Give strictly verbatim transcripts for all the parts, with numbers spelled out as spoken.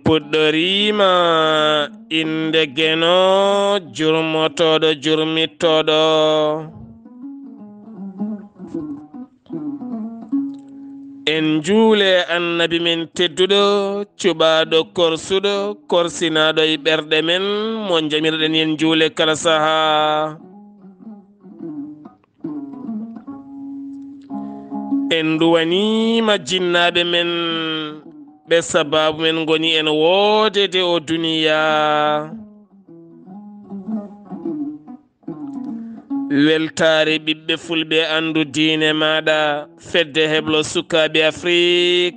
Puɗɗoriima innde Geno, jurmotooɗo, jurmittooɗo. En njuule Annabi men tedduɗo, cuɓaaɗo, korsuɗo, korsinaaɗo e ɓerɗe men, mo njamirɗen en njuule kala sahaa. En nduwaniima jinnaaɓe men, ɓe sabaabu men ngoni en woodeede o duniyaa. Weltaare ɓiɓɓe fulɓe, anndu diine maaɗa, fedde heblo sukaaɓe Afrik.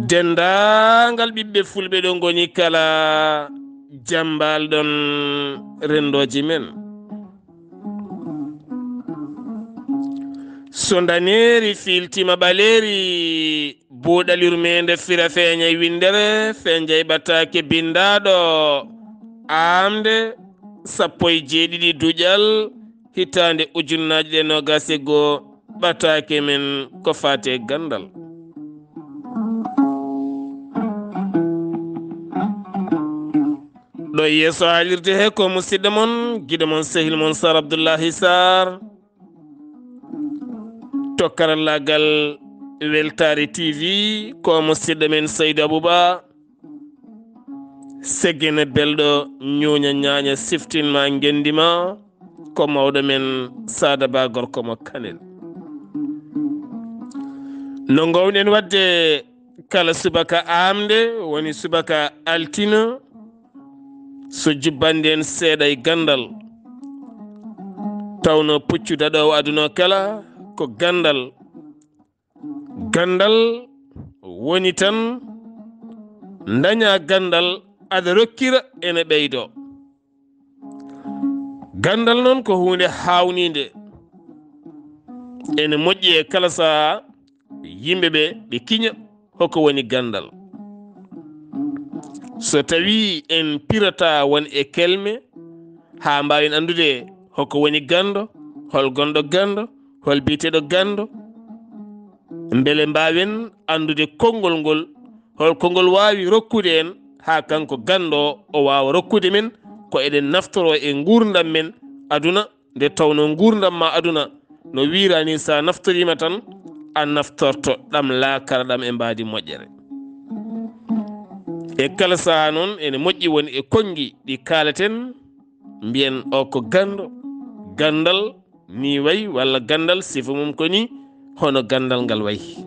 Denndaangal ɓiɓɓe fulɓe ɗo ngoni kala, jambaal ɗon renndooji men. So ndaneeri fiiltiima ɓaleeri, buuɗal yurmeende fira feeñay winndere, feeñay ɓataake binndaaɗo, aamde sappo e jeeɗiɗi duƴal, hitaande ujunnaaji ɗe noogaas e goo, ɓataake men ko faati e ganndal. Ɗo yeeso haalirde he ko musidɗo mon, giɗo mon, sehil mon Sar Abdullahi Sar. To karallaagal Weltaare T V ko musidɗo men Saydu Abuba. Segene belɗo, ñuuña ñaaña, siftin ma ngenndi ma, ko mawɗo men Saada Ba gorko mo Kanel. No ngoowɗen waɗde kala subaka aamnde, woni subaka altine, so jubbannde en seeɗa e ganndal. Tawno puccu daɗoowo aduna o kala ko ganndal. Ganndal woni tan, ndaña ganndal, aɗa rokkira, ene ɓeydoo. Ganndal noon ko huunde haawniinde, ene moƴƴi e kala sahaa, yimɓe ɓe, ɓe kiña hoko woni ganndal. So tawii en pirataa won e kelme, haa mbaawen anndude hoko woni ganndo, hol gonɗo ganndo, hol biyeteeɗo ganndo, mbele mbaawen anndude konngol ngol, hol ko ngol waawi rokkude en, haa kanko ganndo o, o waawa rokkude men ko eɗen naftoroo e nguurndam men aduna, nde tawnoo nguurndam maa aduna no wiira nii, so a naftoriima tan, a naftorto ɗam, laakara ɗam e mbaadi moƴƴere. E kala sahaa noon, ene moƴƴi won e konngi ɗi kaalaten, mbiyen o ko ganndo, ganndal nii wayi, walla ganndal sifa mum ko nii, hono ganndal ngal wayi.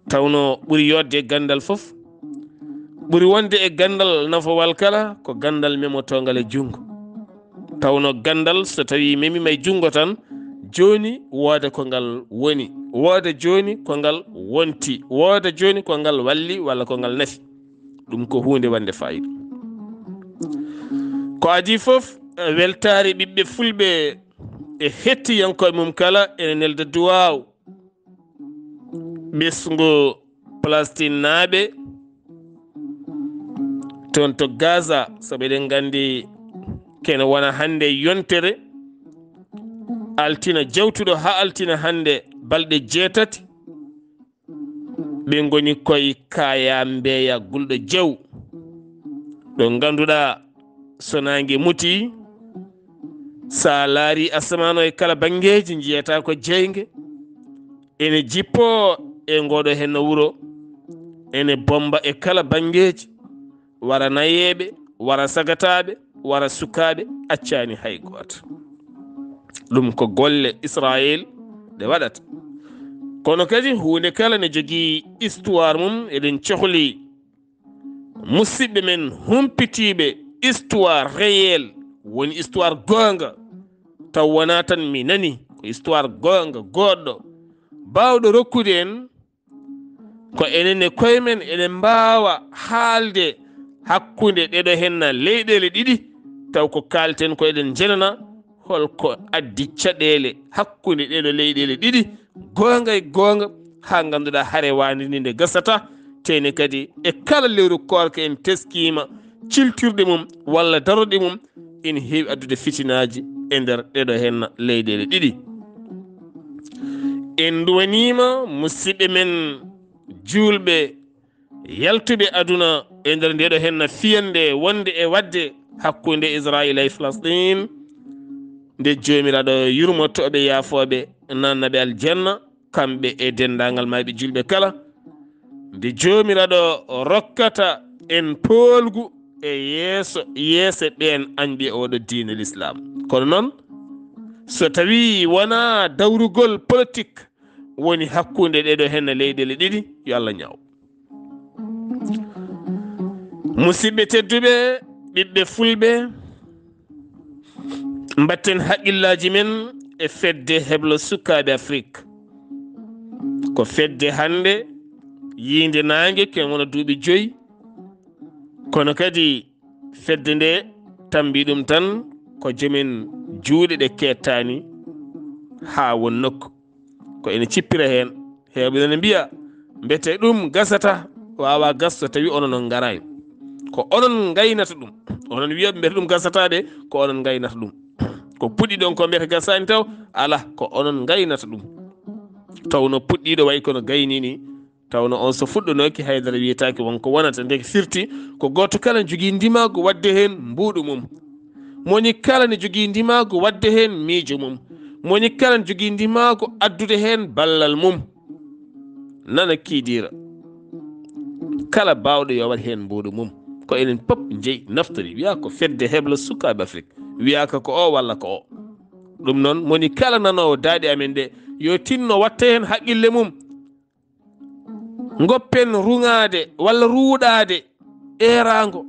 Tawno ɓuri yooɗde e ganndal fof, ɓuri wonde e ganndal nafowal kala, ko ganndal memotoongal e junngo. Tawno ganndal, so tawii memiima e junngo tan, jooni wooda ko ngal woni, wooda jooni ko ngal wonti, wooda jooni ko ngal walli walla ko ngal nafi. Ɗum ko huunde wonde faayiida. Ko adii fof, weltaare ɓiɓɓe fulɓe e hettiyankooɓe mum kala ene nelda duwaaw. Ɓesngu Palestinnaaɓe toon to Gaza, sabu eɗen nganndi kene wona hannde yontere altine jawtuɗo haa altine hannde, balɗe jeetati, ɓe ngoni koye kaaya mbeeya gulɗo jaw, ɗo ngannduɗaa so naange muti, so a laarii asamaan o e kala banngeeji, njiyataa ko jeynge. Ene jippoo e ngooɗo henna wuro, ene bommba e kala banngeeji, wara nayeeɓe, wara sagataaɓe, wara sukaaɓe, accaani hay gooto. Ɗum ko golle Israayel ɗe waɗata. Kono kadi huunde kala ne jogii histoire mum, eɗen cohli musidɓe men humpitiiɓe histoire réel, woni histoire goonga, taw wonaa tan mi nani, ko histoire goonga, goɗɗo, baawɗo rokkude en ko enen e koye men, eɗen mbaawa haalde hakkunde ɗeɗo henna leyɗeele ɗiɗi, taw ko kaalten ko eɗen njenana, hol ko addi caɗeele hakkunde ɗeɗo leyɗeele ɗiɗi, goonga e goonga, haa ngannduɗaa hare waande ni nde gasata, tene kadi e kala lewru koorka en teskiima ciltirɗe mum walla darorɗe mum, ina heewi addude fitinaaji e nder ɗeɗo henna leyɗeele ɗiɗi. En nduwaniima musidɓe men juulɓe yaltuɓe aduna e nder ndeɗo henna fiyande wonde e wadde hakkunde Israila e Falastin, nde Joomiraaɗo yurmotooɓe yaafooɓe nannaɓe aljanna, kamɓe e denndaangal maayɓe julɓe kala, nde Joomiraaɗo rokkata en poolgu e yeeso, yeese ɓeen anbiya oɗo diine l'islam. Kono noon, so tawi wonaa dawrugol politique woni hakkunde ɗeɗo henna leyɗele ɗiɗi, yo Allah ñaaw. Musidɓe tedduɓe, ɓiɓɓe fulɓe, mbatten haqqillaaji men e fedde heblo sukaaɓe Afrik. Ko fedde hannde yiinde naange ken wona duuɓi joyi, kono kadi fedde nde tambi ɗum tan ko jomen juuɗe ɗe keettaani haa won nokku. Ko ene cippira heen. Heewɓe ne mbiya, mbete ɗum gasata, waawa gas so tawi onon on ngaraani. Ko onon ngaynata ɗum. Onon wiya, mbete ɗum gasata de, ko onon ngaynata ɗum. Ko puɗɗiɗon ko mbete gasaani taw, ala, ko onon ngaynata ɗum. Tawno puɗɗiiɗo wayi kono gayni ni, tawno on so fuɗɗonoki haydara wiyetaake won ko wonata. Ndeke firti ko gooto kala jogii ndimaagu waɗde heen mbuuɗu mum. Moni kala ne jogii ndimaagu waɗde heen miijo mum. Moni kala ne jogii ndimaagu addude heen ballal mum. Nana kiidiira. Kala baawɗo yo waɗ heen mbuuɗu mum. Ko enen pop njeyi naftori. Wiyaa ko fedde heblo sukaaɓe Afrik. Wiyaaka ko o walla ko o. Ɗum noon, moni kala nanoowo daaɗi amen ɗe, yo tinno watta heen haqqille mum. Ngoppen ruŋaade walla ruuɗaade eeraango.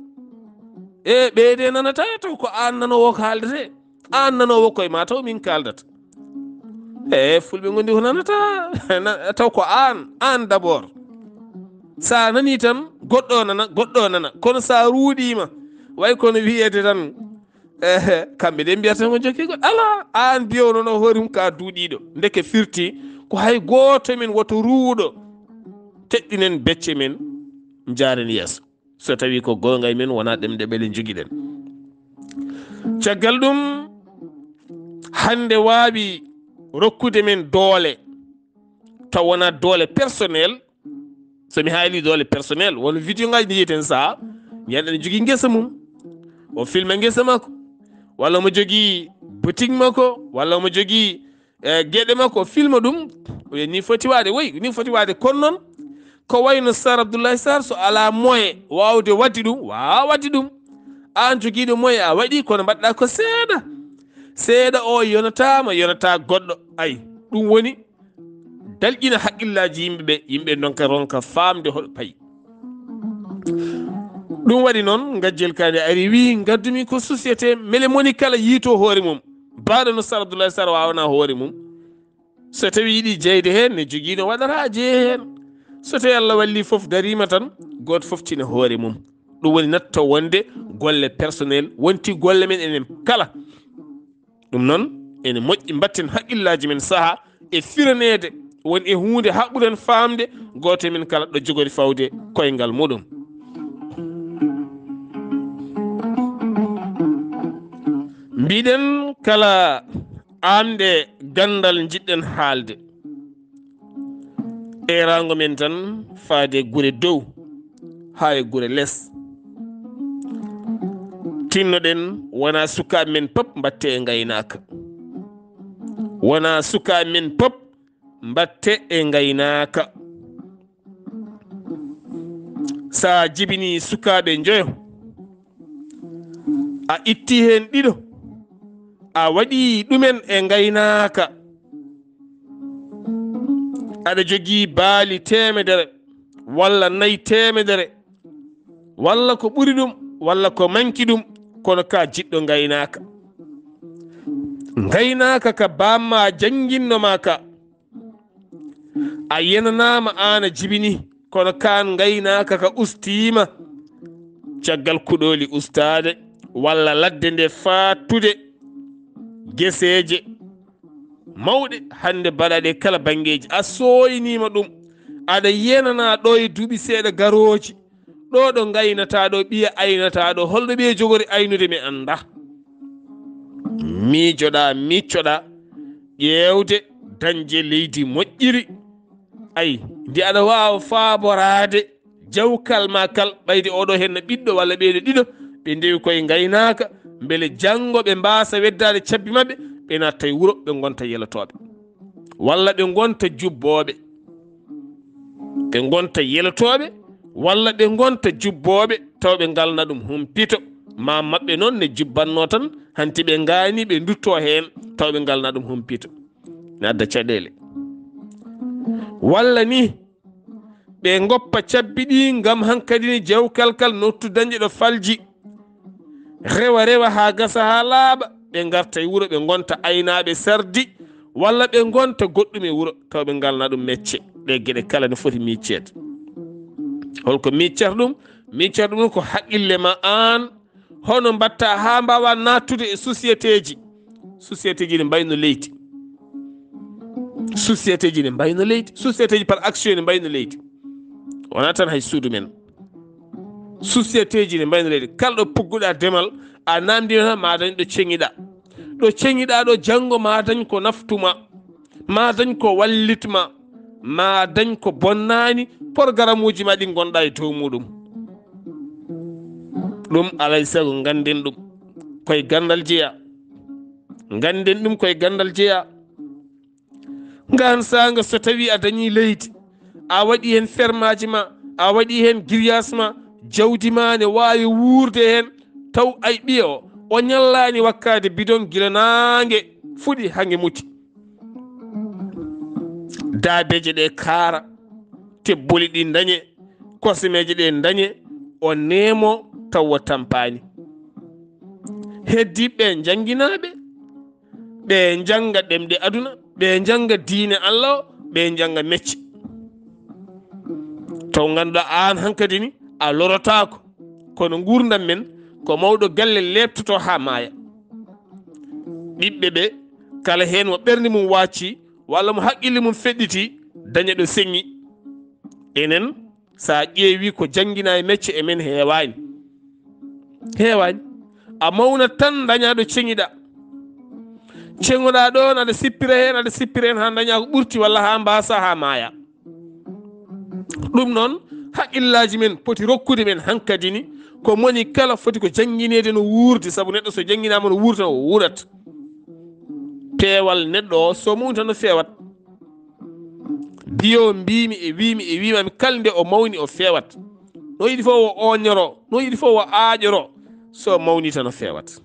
E ɓeede nanata taw ko aan nanoowo ko haaldete. Aan nanoowo koye ma taw min kaaldata. E fulɓe ngondi ko nanata, na-, taw ko aan, aan d'abord. Sa nani tan, goɗɗo nana, goɗɗo nana. Kono sa ruuɗiima, way kono wiyeede tan, ehe, kamɓe de mbiyata ko jokki goɗɗo. Ala, aan mbiyownono hoore mum ka duuɗiiɗo. Ndeke firti, ko hay gooto men woto ruuɗo. Teɗɗinen becce men, njaaren yeeso. So tawi ko goonga e men, wona ɗemɗe ɓele njogiɗen. Caggal ɗum, hannde waawi rokkude men doole, taw wona doole personnel. So mi haali doole personnel, won video ngaji ɗi yiyeten saha, mi anda ne jogii ngesa mum. O filma ngesa makko, walla omo jogii boutique makko, walla omo jogii, eh, geɗe makko, o filma ɗum. O wiya, "Ni foti waade, woy, ni foti waade." Kono noon, ko wayno Sar Abdoulaye Sar, so alaa moyen waawde waɗde ɗum, waawa waɗde ɗum. Aan jogiiɗo moyen a waɗi, kono mbaɗɗa ko seeɗa. Seeɗa o yonataama, yonata goɗɗo. Ay, ɗum woni dalƴina haqqillaaji yimɓe ɓe, yimɓe ndonka ronka faamde hoɗo payi. Ɗum waɗi noon, ngajjel ka nde ari wii, "Ngaddumi ko société, mele moni kala yiito hoore mum." Baaɗo no Sar Abdoulaye Sar waawana hoore mum. So tawi yiɗi jeyde heen, ne jogii no waɗata jeye heen. So tawi Allah walli fof dariima tan, gooto fof tina hoore mum. Ɗum woni natto wonde golle personnel, wonti golle men enen kala. Ɗum noon, ene moƴƴi mbatten haqqillaaji men saha e firaneede won e huunde haɓɓuɗen faamde gooto e men kala ɗo jogori fawde koyngal muɗum. Mbiɗen kala aamde ganndal njiɗɗen haalde. Eeraango men tan faade gure dow haa e gure les. Tinnoɗen wona sukaaɓe men pop mbatte e ngaynaaka. Wona sukaaɓe men pop mbatte e ngaynaaka. Sa jibini sukaaɓe njoyo, a itti heen ɗiɗo, a waɗi ɗumen e ngaynaaka. Aɗa jogii baali teemedere walla nayi teemedere, walla ko ɓuri ɗum, walla ko manki ɗum, kono ka jiɗɗo ngaynaaka. Ngaynaaka ka bamma jannginno ma ka. A yenanaama aan a jibini, kono kaan ngaynaaka ka ustiima. Caggal kuɗooli ustaade, walla ladde nde faattude, geseeje mawɗe hannde mbaɗaɗe kala banngeeji, a sooyniima ɗum, aɗa yenanaa ɗo e duuɓi seeɗa garooji, ɗo ɗo ngaynataa ɗo, ɓiya aynataa ɗo, holɗo ɓiya jogori aynude mi annda. Miijoɗaa, miccoɗaa, ƴeewde dañde leydi moƴƴiri. Ay, ndi aɗa waawa faaboraade jawkal ma kal, ɓayde oɗo heen no ɓiɗɗo walla ɓeeɗo ɗiɗo, ɓe ndewi koye ngaynaaka, mbele janngo ɓe mbaasa weddaade cabbi maɓɓe, ɓe natta e wuro, ɓe ngonta yelotooɓe. Walla ɓe ngonta jubbooɓe. Ɓe ngonta yelotooɓe, walla ɓe ngonta jubbooɓe, taw ɓe ngalna ɗum humpito. Ma maɓɓe noon ne jubbanno tan, hanti ɓe ngaani ɓe ndutto heen, taw ɓe ngalna ɗum humpito. Ne adda caɗeele. Walla ni, ɓe ngoppa cabbi ɗi ngam hankadi ni jawkal kal nottu dañde ɗo falji. Rewa, rewa haa gasa haa laaɓa, ɓe ngarta e wuro, ɓe ngonta aynaaɓe sardi, walla ɓe ngonta goɗɗum e wuro, taw ɓe ngalna ɗum mecce. Ɗe geɗe kala ne foti micceede. Holko miccata ɗum? Miccata ɗum ko haqqille ma aan, hono mbatta haa mbaawa naattude e société ji. Société ji ne mbayno leydi. Société ji ne mbayno leydi. Société ji par action ne mbayno leydi. Wonaa tan hay suudu men. Société ji ne mbayno leydi. Kala ɗo pugguɗa demal, a namdima tan ma dañ ɗo ceŋiɗa. Ɗo ceŋiɗa ɗo janngo ma dañ ko naftuma. Ma dañ ko wallitma. Ma dañ ko bonnaani. Programme uji ma ɗi ngonɗa e dow muɗum. Ɗum alay sago ngannden ɗum. Koye ganndal jeya. Ngannden ɗum koye ganndal jeya. Ngaan saanga so tawi a dañi leydi, a waɗi heen fermaaji ma, a waɗi heen giryaas ma, jawdi ma ne waawi wuurde heen, taw ay ɓiya o, o ñallaani wakkaade bidon gila naange fuɗi haa nge muti. Daabeeje ɗe kaara, tebbuli ɗi ndañe, kosemeeje ɗe ndañe, o neemo taw o tampaani. Heddi ɓe njannginaaɓe, ɓe njannga ɗemɗe aduna, ɓe njannga diine Allah o, ɓe njannga mecce. Taw ngannduɗaa aan hankadi ni a lorotaako, kono nguurndam men ko mawɗo galle leeptoto haa maaya. Ɓiɓɓe ɓe kala heen mo ɓernde mum waacci walla mo haqqille mum feɗɗiti, daña ɗo seŋi. Enen, so a ƴeewi ko janngina e mecce e men heewaani. Heewaani. A mawnat tan daña ɗo ceŋiɗa. Ceŋoɗa ɗoon aɗa sippira heen, aɗa sippira heen haa daña ko ɓurti walla haa mbaasa haa maaya. Ɗum noon, haqqillaaji men poti rokkude men hankadi ni, ko moni kala foti ko janngineede no wuurdi, sabu neɗɗo so jannginaama no wuurdi tan o wuurat. Peewal neɗɗo o so mawni tan no feewat. Biyo mbiimi e wiimi e wiimaami kala nde o mawni o feewat. No yiɗi fof o ooñoro, no yiɗi fof o aaƴoro, so mawni tan o feewat.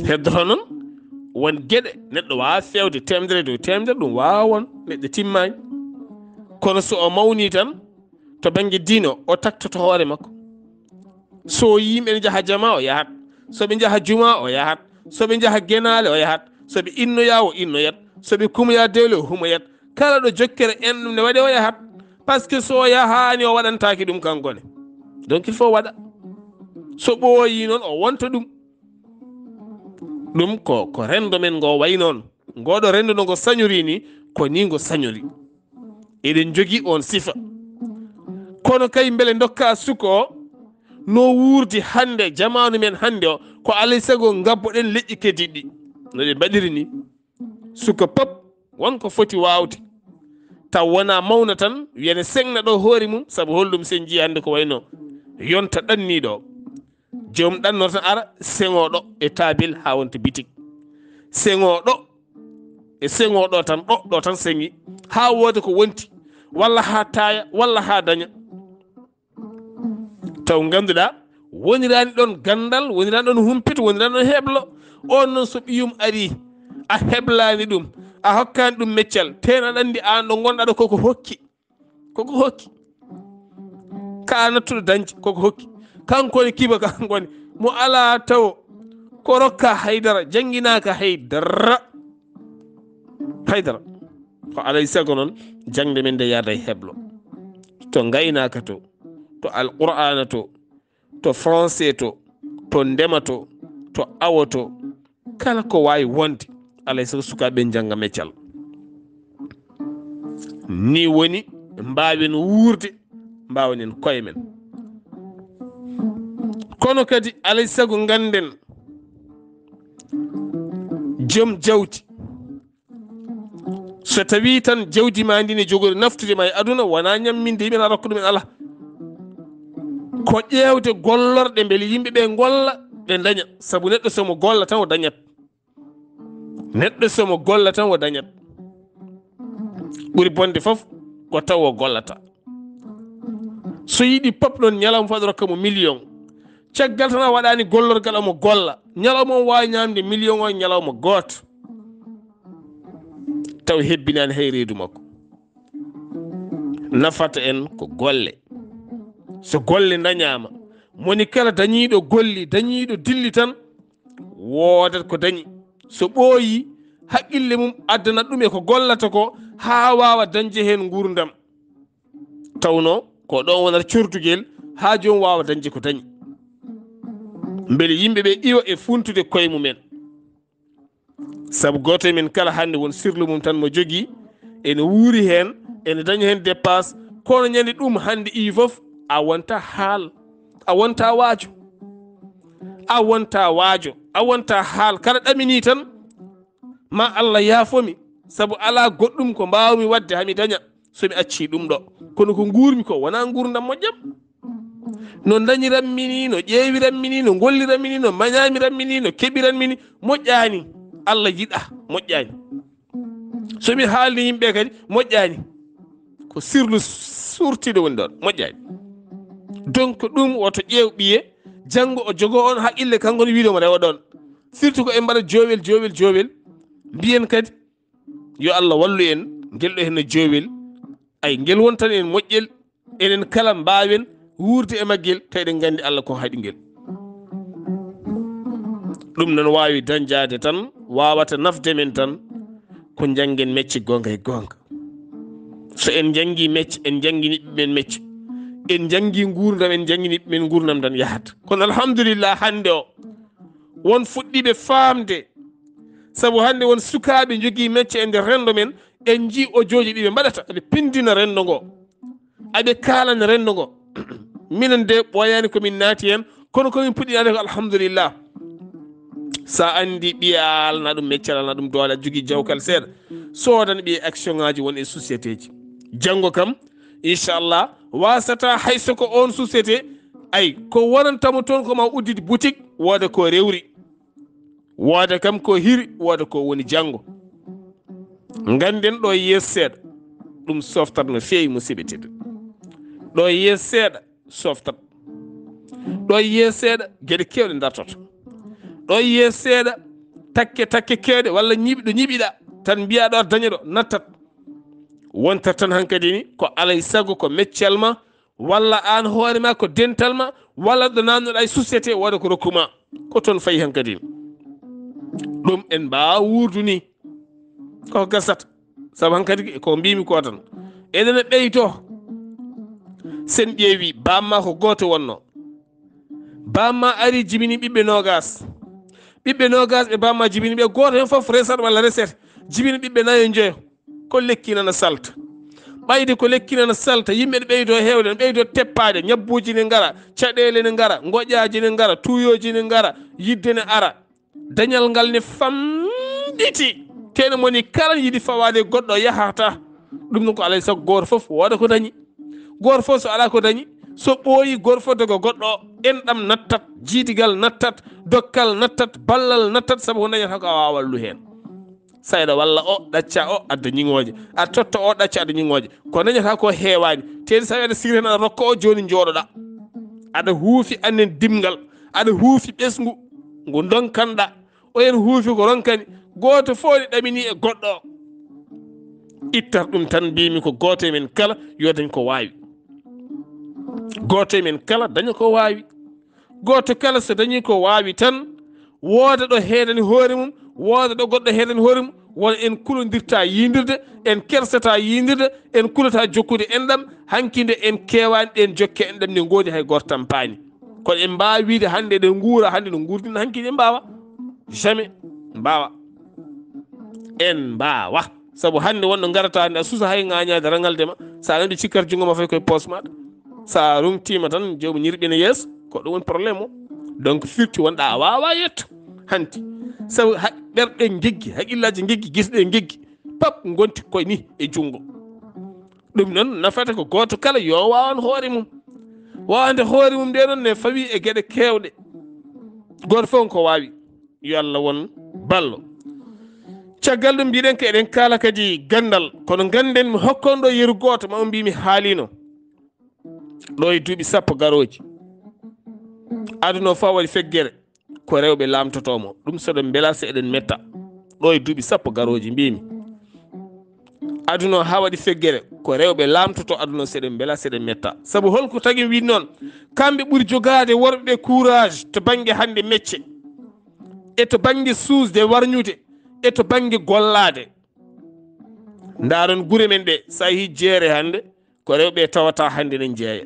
Heddoto noon won geɗe neɗɗo waawa feewde teemedere dow teemedere, ɗum waawa won neɗɗo timmaani. Kono so o mawni tan, to bannge diine o taktoto hoore makko. So yimɓe ne njaha jama o yahat, so ɓe njaha juma o yahat, so ɓe njaha genaale o yahat, so ɓe innoya o innoyat, so ɓe kumoya dewle o humoyat. Kala ɗo jokkere en ɗum ne waɗe o yahat. Parce que so o yahaani o waɗantaaki ɗum kanko ne. Donc il faut waɗa. So ɓooyi noon o wonta ɗum. Ɗum ko, ko renndo men ngo wayi noon. Ngoɗo renndo no ngo sañori ni, ko ni ngo sañori. Eɗen njogii oon sifa. Kono kay mbele ndokka suka o no wuurdi hannde, jamaanu men hannde o, ko alay sago ngabboɗen leƴƴi keddiiɗi ɗi. No ɗe mbaɗiri ni. Suka pop won ko foti waawde. Taw wonaa mawna tan, wiyane seŋna ɗo hoore mum, sabu holɗum sen njii hannde ko wayno yonta ɗanniiɗo o. Joom ɗanno tan ara seŋo ɗo e taabil haa wonta bitik. Seŋo ɗo e seŋo ɗo tan, ɗo, ɗo tan seŋi haa wooda ko wonti, walla haa taaya, walla haa daña. Taw ngannduɗaa, woniraani ɗoon ganndal, woniraani ɗoon humpito, woniraani ɗoon heblo. On noon so ɓiyum arii, a heblaani ɗum, a hokkaani ɗum meccal, teen aɗa anndi aan ɗo ngonɗaa ɗo koko hokki. Koko hokki. Ka nattuɗo dañde, koko hokki. Kanko ne kiba kanko ne. Mo alaa tawo, ko rokka haydara, jannginaaka haydara. Haydara. Ko alay sago noon, jaŋde men nde yaada e heblo. To ngaynaaka to, to Alqur'aana to, to français to, to ndema to, to awo to, kala ko waawi wonde, alay sago sukaaɓe njannga meccal. Ni woni mbaawen wuurde, mbaawen en koye men. Kono kadi alay sago ngannden joom jawdi, So tawii tan jawdi maa ndi ne jogori naftude ma e aduna, wonaa ñamminde yimɓe, na rokka ɗum en, alaa. Ko ƴeewde gollorɗe mbele yimɓe ɓe ngolla, ɓe ndaña. Sabu neɗɗo so mo golla tan o dañat. Neɗɗo so mo golla tan o dañat. Ɓuri bonde fof ko taw o gollata. So yiɗi pop ɗon ñalawma fof aɗa rokka mo million. Caggal tan a waɗaani gollorgal omo golla. Ñalawma o waawi ñaamde million o e ñalawma gooto. Taw hebbinaani hay reedu makko. Nafata en ko golle. So golle ndañaama, moni kala dañiiɗo golli, dañiiɗo dilli tan, woodat ko dañi. So ɓooyi, haqqille mum addanat ɗum e ko gollata ko, haa waawa dañde heen nguurndam. Tawno ko ɗoon wonata cordugel, haa joom waawa dañde ko dañi. Mbele yimɓe ɓe iwa e funtude koye mumen. Sabu gooto e men kala hannde won sirlu mum tan mo jogii, ene wuuri heen, ene daña heen dépasse, kono ñande ɗum hannde iwi fof, a wonta haal, a wonta waajo, a wonta waajo, a wonta haal. Kala ɗamini tan, ma Allah yaafomi, sabu alaa goɗɗum ko mbaawmi waɗde hami daña, so mi accii ɗum ɗo. Kono ko nguurmi ko, wonaa nguurndam moƴƴam. No dañiranmi ni, no ƴeewiranmi ni, no golliranmi ni, no mañaamiranmi ni, no keɓiranmi ni, moƴƴaani. Allah yiɗa, moƴƴaani. So mi haalni yimɓe kadi, moƴƴaani. Ko sirlu surtiiɗo woni ɗoon, moƴƴaani. Donc ɗum woto ƴeew ɓiye, janngo o jogoo on haqqille, kanko ne wiide mo rewa ɗoon. Surtout ko en mbaɗa joowel, joowel, joowel. Mbiyen kadi, yo Allah wallu en, ngel ɗo henno joowel. Ay, ngel wontan en moƴƴel, enen kala mbaawen wuurde e maggel, taw eɗen nganndi Allah ko haɗi ngel. Ɗum noon waawi dañjaade tan, waawata nafde men tan, ko njanngen mecce goonga e goonga. So en njanngi mecce, en njanngini ɓiɓɓe men mecce. En njanngi nguurndam, en njanngini ɓiɓɓe men nguurndam tan yahat. Kono alhamdulillah, hannde o, won fuɗɗiiɓe faamde. Sabu hannde won sukaaɓe njogii mecce e nder renndo men, en njii ojooji ɗi ɓe mbaɗata, ɓe pinndina renndo ngo. Aɓe kaalana renndo ngo. Minen de ɓooyaani ko min naati heen, kono ko min puɗɗinaade ko alhamdulillah. Sa anndi ɓiye a alana ɗum meccal, alana ɗum doole, a jogii jawkal seeɗa, soodan ɓiye action ŋaaji won e société ji. Janngo kam, inchallah, wasata hay so ko on société, ay, ko wonantamo toon ko ma uddide boutique, wooda ko rewri. Wooda kam ko hiri, wooda ko woni janngo. Ngannden ɗo yeeso seeɗa, ɗum softat no feewi, musidɓe tedduɓe. Ɗo yeeso seeɗa, softat. Ɗo yeeso seeɗa, geɗe keewɗe dartoto. Ɗo yeeso seeɗa, takke, takke keewɗe, walla ñiiɓi, ɗo ñiiɓiɗa, tan mbiya ɗo daña ɗo, nattat. Wontat tan hankadi ni, ko alay sago, ko meccal ma, walla aan hoore ma ko dental ma, walla ɗo naamnoɗa e société, wooda ko rokku ma. Ko toon fayi hankadi. Ɗum en mbaawa wuurdu ni. Ko gasata. Sabu hankadi ko mbimi ko tan. Eɗen ɓeydo. Sen ƴeewi, bamma ko gooto wonno. Bamma ari jibini ɓiɓɓe noogas. Ɓiɓɓe noogas ɓe bamma jibini ɓe gooto heen fof resat walla reset. Jibini ɓiɓɓe nayo njoyo. Ko lekki nana salta. Ɓayde ko lekki nana salta, yimɓe ne ɓeydo heewde, ne ɓeydo teppaade, ñabbuuji ne ngara, caɗeele ne ngara, ngoƴaaji ne ngara, tuuyooji ne ngara, yidde ne ara. Dañal ngal ne famɗiti. Te ene moni kala yiɗi fawaade e goɗɗo yahata. Ɗum noon ko alay sago gooto fof wooda ko dañi. Gooto fof so alaa ko dañi, so ɓooyi gooto fof dogo goɗɗo o. Enɗam nattat, jiidigal nattat, dokkal nattat, ballal nattat, sabu ko dañata ko a waawaa wallu heen. Sa eɗa walla o, ɗacca o, adda ñiŋooje. A totta o, ɗacca, adda ñiŋooje. Ko dañata ko heewaani. Teedi sa eɗa siri heen, aɗa rokka o, jooni njooɗoɗa. Aɗa huufi annen dimngal, aɗa huufi ɓesngu, ngu ndonkanɗa. O en huufi ko ronkani. Gooto fof ne ɗamini e goɗɗo o. Ittat ɗum tan, mbimi ko gooto e men kala yo dañ ko waawi. Gooto e men kala daña ko waawi. Gooto kala so dañi ko waawi tan, wooda ɗo heedani hoore mum, wooda ɗo goɗɗo heedani hoore mum, won en kulondirta yiindirde, en kersata yiindirde, en kulata jokkude enɗam, hanki nde en keewaani ɗen jokke enɗam ne ngoodi hay gooto tampaani. Kono en mbaawa wiide hannde eɗen nguura, hannde no nguurdiɗen hanki en mbaawa. Jamais mbaawa. En mbaawa. Sabu hannde wonɗo ngarata hannde a susa hay ŋaañaade raŋalde ma. Sa nani cikkata junngo ma fay koye poos maɗa. Sa rumtima tan joomi ñirɓina yeeso, ko ɗum woni problème o. Donc firti wonɗa a waawa yetto hanti. Sabu ha-, ɓerɗe ngeggi, haqillaji ngeggi, gese ɗe ngeggi. pap ngonti koye ni e junngo. Ɗum noon nafata ko gooto kala yo waawan hoore mum. Waawande hoore mum nde noon ne fawi e geɗe keewɗe. Gooto fof ko waawi. Yo Allah won ballo. Caggal ɗum mbiɗen ko eɗen kaala kadi ganndal, kono ngannden mi hokkonɗo yeru gooto ma o mbi mi haalino. Ɗo e duuɓi sappo garooji, aduna o fof waɗi feggere, ko rewɓe laamtotoo mo. Ɗum so ɗon mbela so eɗen metta. Ɗo e duuɓi sappo garooji mbimi, aduna o haa waɗi feggere, ko rewɓe laamtotoo aduna o, so eɗen mbela so eɗen metta. Sabu holko tagi mi wiide noon? Kamɓe ɓuri jogaade worɓe ɓe courage to bannge hannde mecce, e to bannge suusde warñude, e to bannge gollaade. Ndaaron gure men ɗe, so a yehii jeere hannde, ko rewɓe tawata hannde ne jeeya.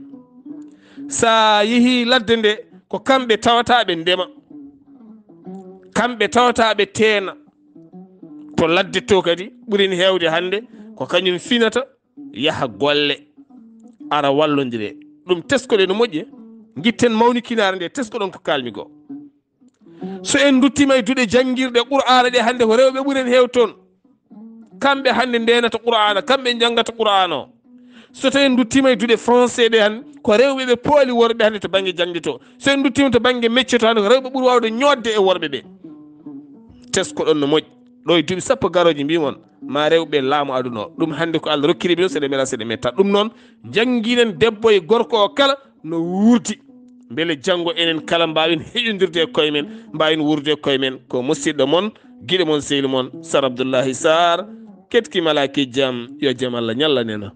So a yehii ladde nde, ko kamɓe tawata ɓe ndema, kamɓe tawata ɓe teena. To ladde to kadi ɓurin heewde hannde, ko kañum finata, yaha golle, ara wallondire. Ɗum teskoɗen no moƴƴi, ngitten mawnikinaare nde, teskoɗon ko kaalmi goo. So en nduttiima e duɗe janngirɗe Qur'aana ɗe hannde, ko rewɓe ɓuri en heew toon. Kamɓe hannde ndeenata Qur'aana, kamɓe njanngata Qur'aana o. So tawi en nduttiima e duɗe français ɗe hannde, ko rewɓe ɓe pooli worɓe hannde to bannge jaŋde to. So en nduttiima to bannge mecce to hannde, ko rewɓe ɓuri waawde ñoodde e worɓe ɓe. Teskoɗon no moƴƴi. Ɗo e duuɓi sappo garooji mbimi on, ma rewɓe laamu aduna o. Ɗum hannde ko Allah rokkiri ɓe, so ɗe mbela, so ɗe metta. Ɗum noon, njannginen debbo e gorko o kala no wuurdi. Mbele janngo enen kala mbaawen heƴondirde e koye men, mbaawen wuurdude e koye men. Ko musiɗɗo mon, giɗo mon, sehil mon, Sar Abdullahi Sar, ketki malaaki jam, yo jam Allah ñallanen.